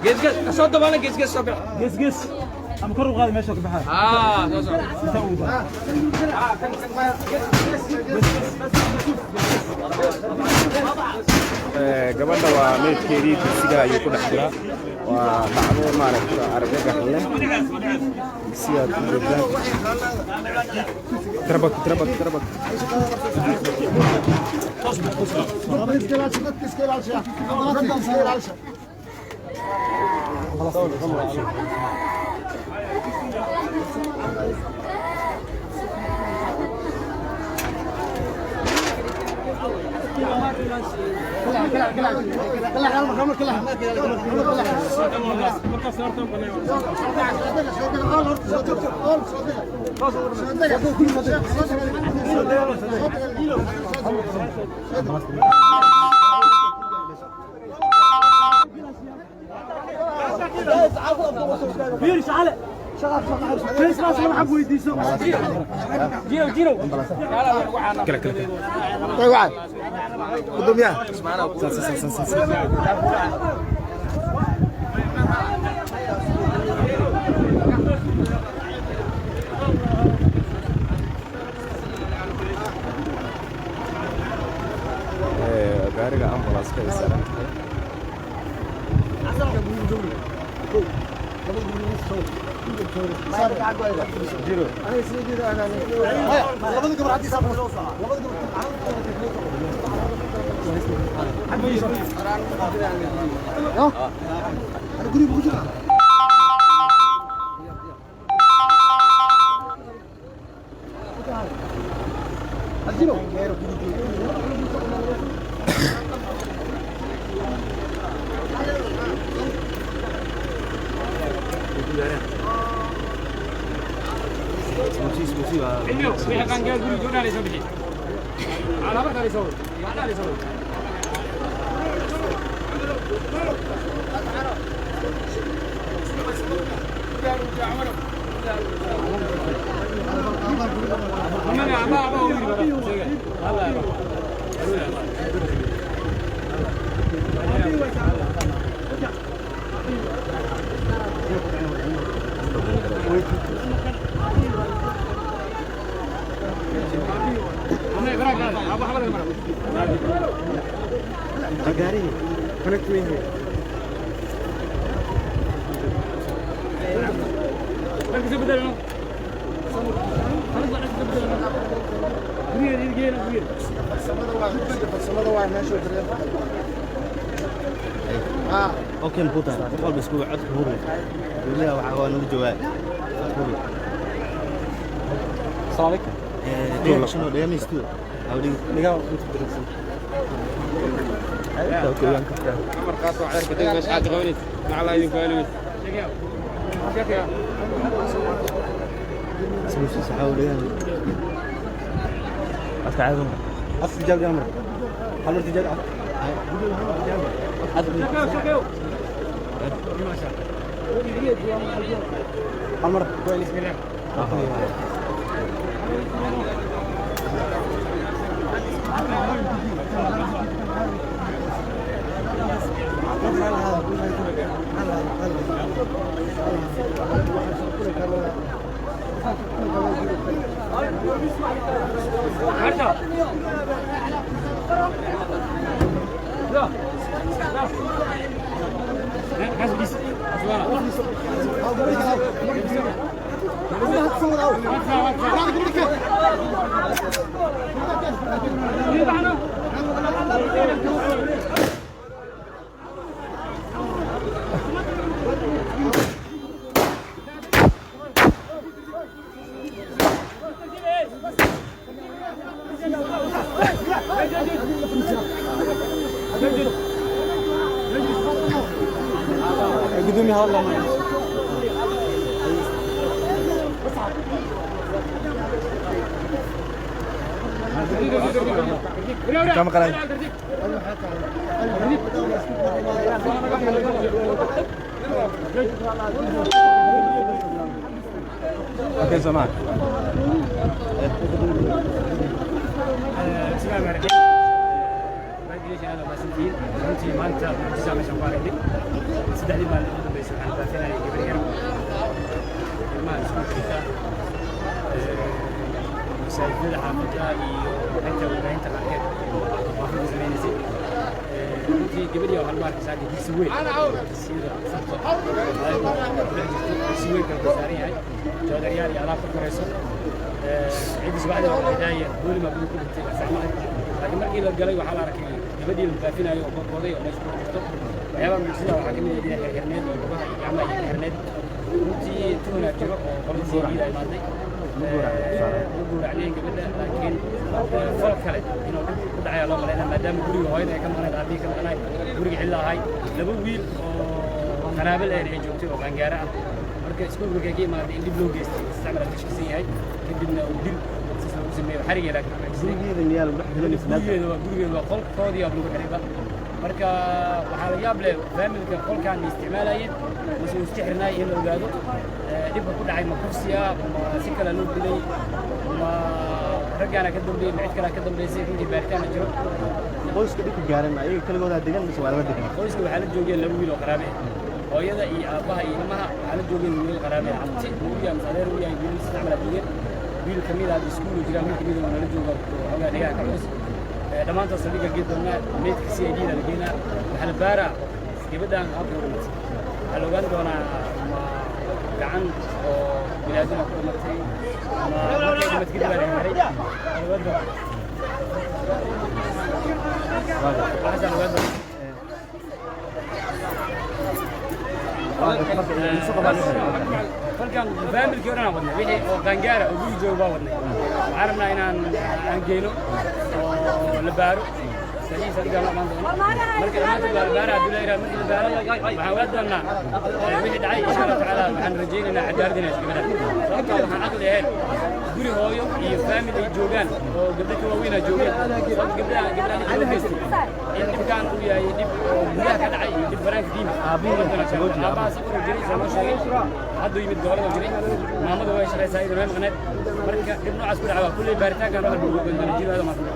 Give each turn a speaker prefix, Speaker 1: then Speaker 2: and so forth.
Speaker 1: Gees soo dabaala, gees gees soo bix.
Speaker 2: Gees gees ama kor u qaadi meesha ka baxaa.
Speaker 1: Aa, soo soco.
Speaker 2: Inta ugu daa.
Speaker 3: Gabadha waa meydkeedii digsiga ayuu ku dhex jiraa. Waa dhacdo maaragta argagax leh. Digsigaad ku jeedaan. Trabak trabak trabak.
Speaker 2: Fiiri shacale. Face mask lama xag weydiiso.
Speaker 1: Jinow jinow.
Speaker 3: Kala kala kala. Saas saas saas saas. Gaariga ambulance-ka ay saaran tahay.
Speaker 1: Cilmiyow, wixii qaangaar guriga gabdhaha laysoo bixi. Alaabta laysoo wado. Gabdhaha laysoo wado. Amana, aba, aba, u yiri bara. Sheegay. Halla, aba. Amana, bara, bara. Aba, aba, bara.
Speaker 3: Connect me here.
Speaker 1: Marka soo bedelno. Khalas, waa soo bedelno. Guriga geena guriga.
Speaker 4: Okay, muxuu tahay qof walba iskugu codka hubi weliba waxaa waa nagu jawaab codka hubi.
Speaker 3: Assalamu alaikum.
Speaker 4: Dhiga shino dhiga miistu awdhigi.
Speaker 3: Dhigaa inta dirsan. Inta ku ogaan kartaa.
Speaker 1: Amar qaato ceerka deg meesha aad qabanaysid. Macalaa idinku helimaysid. Sheekaya.
Speaker 4: Ismuusis waxaa u dhigan.
Speaker 3: Afka caadi ma. Afka tijaab amar. Hal mar tijaab.
Speaker 1: Sheekayo, sheekayo.
Speaker 3: Hal mar.
Speaker 1: Marta. لا. لا. حاسب ديس.
Speaker 3: Gudoomiyaha hadla. Kama qalay. Okay, Zaman.
Speaker 1: Masaajidada xaafadda iyo xagta warbaahinta qaarkeed xaafadda sameynaysay. Runtii gabadhii waxaa lagu arkay saaka digsi weyn, digsiyada farta ku dhex jirto, digsi weyn kala saaran yahay, joodaryaal iyo alaab ka korayso. Ciddii subaxdii hore waxay daayeen boolima buu ku dhintay saxmad, laakiin markii la galay waxaa la arkay gabadhii la faafinayo oo boobooday oo meesha ku jirto. Waxyaabaha mucjisada waxaa ka mid ah inay xirxirneed oo lugaha iyo gacmaha iyo xirxirneed. Runtii tuhunaa jiro oo qoladii CID imaaday ma gowracnayn gabadha, laakiin fal kale inuu dhib ku dhacaya loo malaynaa, maadaama guriga hooyada ay ka maqnayd, aabihii ka maqnayd, guriga cidla ahay, laba wiil oo qaraabo leh ay joogtay oo qaangaara ah. Marka iskuulka markay ka imaaday in dhib loo geystay isticmaal ka shakisan yahay, kadibna uu dil sidaas loogu sameeyo xarigii, laakiin
Speaker 4: Gurigeeda miyaa lagu dhex dilay mise meel kale?
Speaker 1: Gurigeeda waa, gurigeeda waa, qolkoodii aa lagu xirayba. Marka waxaa la yaab leh faamilka qolkaan ma isticmaalayeen mase uu iska xirnaay in la ogaado. Dhibka ku dhacay ma kufsiya, ma si kale loo dilay, ma raggaana ka dambeeyey, ma cid kalea ka dambeysay? Runtii baaritaana jiro.
Speaker 4: Qoyska dhibka gaaray ma ayaga keligoodaa degan mise waa lala degan?
Speaker 1: Qoyska waxaa la joogeen laba wiil oo qaraabe ah, hooyada iyo aabbaha iyo ilmaha. Waxaa la joogeen wiilal qaraabe ah, abti uu yahay mise adeer uu yahay, wiilal saddex malaa joogeen. Wiil ka mid ah iskuul uu jiraa, wiil ka mid ah nala jooga xoogaa dhegaha ka culus. Dhammaantood saldhigga gee doonaa, meydka CID da la geenaa. Waxaa la baaraa gabadhan qaabka u dhimatay. Waxaa la ogaan doonaa ma gacan oo biniaadama ku dhimatay, ma markay dhimatay kadib baa la xiray. Waxaa la ogaan doonaa waxaasaa la ogaan doonaa. Falkan faamilkii o dhan aan wadnay, wixii oo qaangaara oo guri jooga baa wadnay. Waxaan rabnaa inaan aan geyno oo la baaro saliid, saliigaan la imaan doono. Marka dhammaantood waa la baara haddii la yidhaha. Markii la baaro waxaan ogaan doonaa wixii dhacay, insha Allah tacaala. Waxaan rajaynaynaa cadaalad inay gabadha, sababtoo waxaan caqli ahayn guri hooyo iyo faamil ay joogaan oo gabdho ka waaweynaa joogeen, sababta gabdhaha gabdhaha dhib loo geystay in dhibkaan uu yahay dhib oo gudaha ka dhacay iyo dhib banaanka ka yimid. Aabbaha safar uu jiray, soo noo sheegay, hadduu yimid gobolada jiray. Maamada way shaqaysaa, iyaduna way maqneed. Marka dhib noocaas ku dhaca waa kulley baaritaankan wax lagu ogaan doona jiroada maasanta.